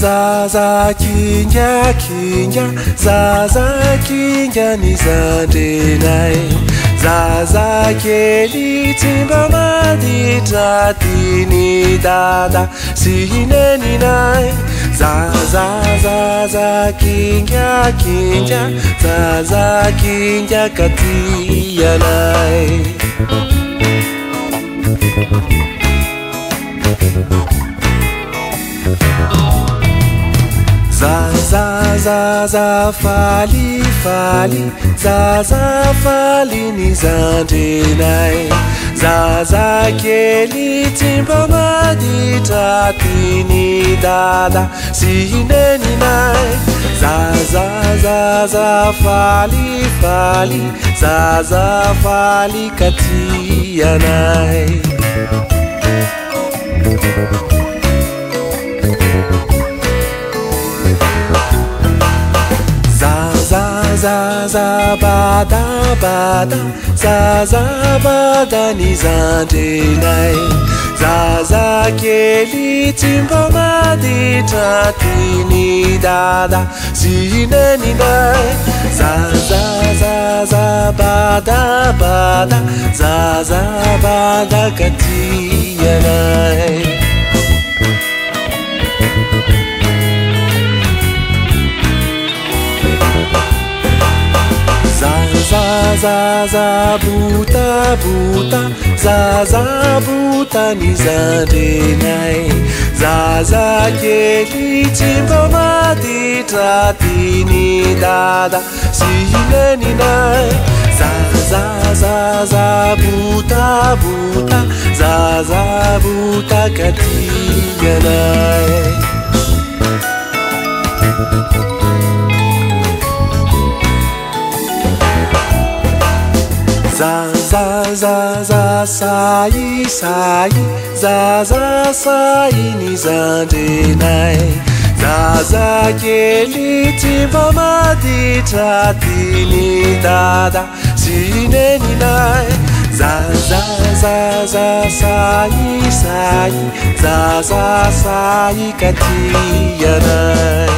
Za za kinga kinga, zaza kinga ny zandrinay. Zazakely tsy mba maditra, tian'i dada sy i neninay. Zaza zaza kinga kinga, zaza kinga ka tianay. Zaza zaza faly faly, zaza faly ny zandrinay. Zazakely tsy mba maditra, tian'i dada sy i neninay. Zaza zaza faly faly, zaza faly ka tianay. Zaza zaza bada bada, zaza bada ny zandrinay. Zazakely tsy mba maditra, tian'i dada sy i neninay. Zaza zaza bada bada, zaza bada ka tianay. Zaza zaza bota bota, zaza bota ny zandrinay. Zazakely tsy mba maditra, tian'i dada sy i neninay. Zaza zaza bota bota, zaza bota ka tianay. Zaza zaza sahy sahy, zaza sahy ny zandrinay. Zazakely tsy mba maditra, tian'i dada sy i neninay. Zaza zaza sahy sahy, zaza sahy ka tianay.